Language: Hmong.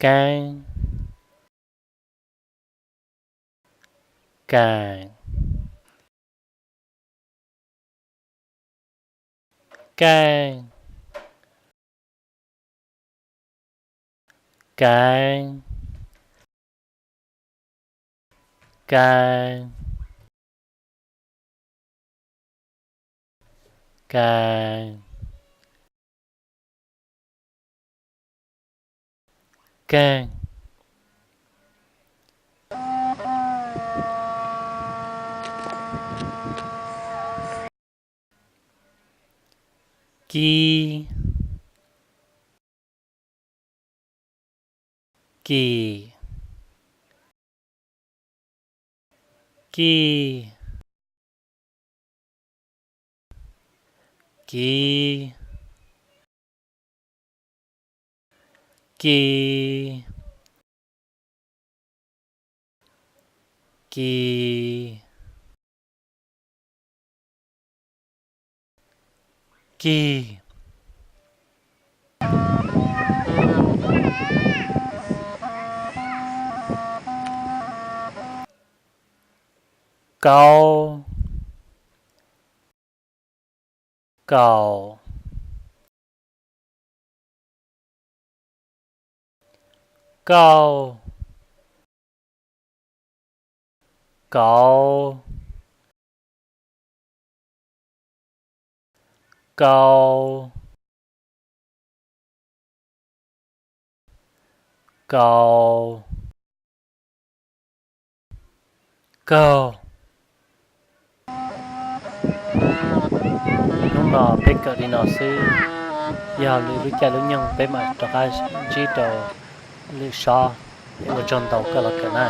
Kaab. Kaam. Kaaj. Kaab. Kaab. Kaab. Kaag. Kib. Kim. Kij. Kiv. Kis. Kis. Kig. Kaub. Kaum. Kauj. Kauv. Kau. Kau. Kaug. Hnub no peb kawm li no xwb, yog lwm lub caij lub nyoog peb mam rov qab ntsib rau lwm sob. Ua tsaug ntau koj los kawm na.